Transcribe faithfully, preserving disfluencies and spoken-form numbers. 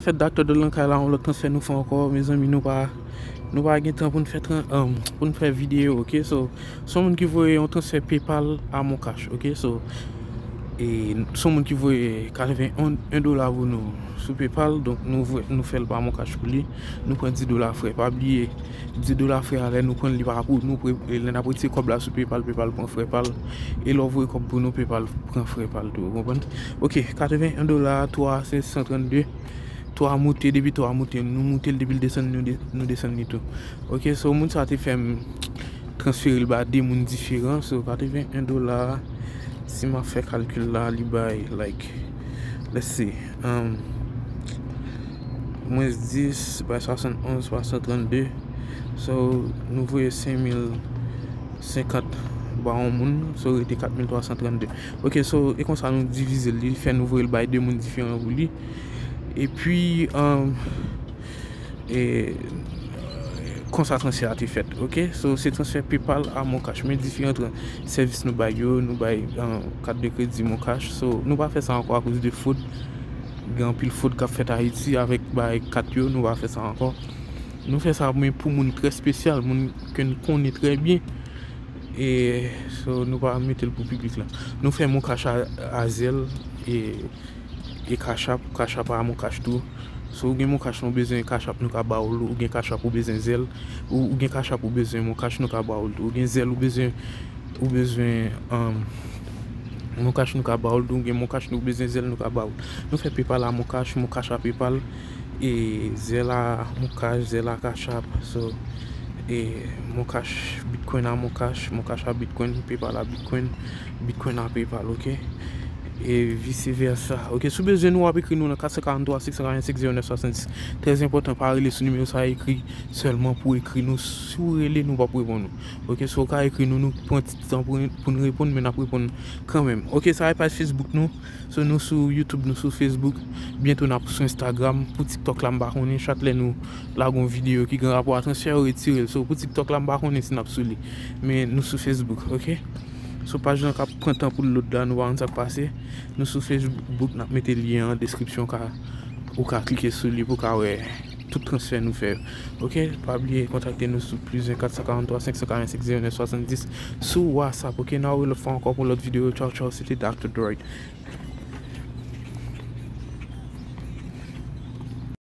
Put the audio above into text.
Fèt Doctor Dre lan kay la, yon lòt transfè nou fè ankò, mezanmi, nou pa, nou pa gen tan pou n fè tran, um, pou n fè videyo, ok? So, se yon moun ki voye yon transfè PayPal a Moncash, ok? So, e, se yon moun ki voye katreven en dola pou nou sou PayPal, donk nou voye, nou fè l pa Moncash pou li, nou pran dis dola frè. Pa bliye, dis dola frè a, lè nou pran l, li pa pou nou, pre-, e, lè n ap retire kòb la sou PayPal, PayPal pran frè pa l, e lè w voye kòb pou nou, PayPal pran frè pa l tou, ou konprann? Ok, katreven en dola, twa senk san trannde, twa moute, depi twa moute, nou moute l, depi l desann, nou de-, nou desann li tou. Ok, so moun sa te fè m transfere l ba de moun diferan, so katreven en dola, si m ap fè kalkil la, li bay, like, let's see, um, mwens dis bay swasannonz, swasanntrannde, so nou voye senk mil senkant ba yon moun, so rete kat mil twa san trannde. Ok, so e konsa nou divize l, li fè nou voye l bay de moun diferan pou li. Epi, um, e, konsa transfè a te fèt, ok? So, se transfè PayPal a Moncash. Men diferan tran-, sèvis nou bay yo, nou bay, um, kat de kredi Moncash. So, nou pa fè sa ankò akoz de fwod. Gen anpil fwod k ap fèt Ayiti avèk bay kat yo, nou pa fè sa ankò. Nou fè sa men pou moun trè espesyal, moun ke n konnen trè byen. E, so, nou pa mete l pou piblik la. Nou fè Moncash a, a Zelle, e, e Cash App, Cash App a Moncash tou. So, ou gen Moncash, nou bezwen Cash App, nou ka ba w l, ou gen Cash App, ou bezwen Zelle, ou, ou gen Cash App, ou bezwen Moncash, nou ka ba w l tou. Ou gen Zelle, ou bezwen, ou bezwen, um, Moncash, nou ka ba w l tou. Ou gen Moncash, nou bezwen Zelle, nou ka ba w l. Nou fè PayPal a Moncash, Moncash a PayPal, e Zelle a Moncash, Zelle a Cash App. So, e Moncash, Bitcoin a Moncash, Moncash a Bitcoin, PayPal a Bitcoin, Bitcoin a PayPal, ok? E vice versa. Ok, si w bezwen nou, w ap ekri nou nan kat san karanntwa, senk san karannsenk, zewo nèf swasanndis. Trè enpòtan, pa rele sou nimewo sa a, ekri sèlman pou ekri nou. Si w rele, nou p ap reponn ou. Ok, so w ka ekri nou, nou pran ti tan pou, pou n reponn, men n ap reponn kanmenm. Ok, sa a e paj Facebook nou. So, nou sou YouTube, nou sou Facebook. Byento n ap sou Instagram. Pou TikTok la, m pa konnen, chak lè nou lage yon videyo ki gen rapò a transfè, yo retire l. So, pou TikTok la, m pa konnen si n ap sou li. Men nou sou Facebook, ok? So, paj lan k ap pran tan pou l load la, nou pa konn sa k pase. Nou sou Facebook, n ap mete lyen an deskripsyon, ka, ou ka klike sou li pou w ka wè tout transfè nou fè yo. Ok? Pa bliye kontakte nou sou plis en kat san karanntwa, senk san karannsenk, zewo nèf swasanndis sou WhatsApp. Ok? N a wè lòt fwa ankò pou lòt videyo. Tchaw, tchaw. Se te Doctor Dre.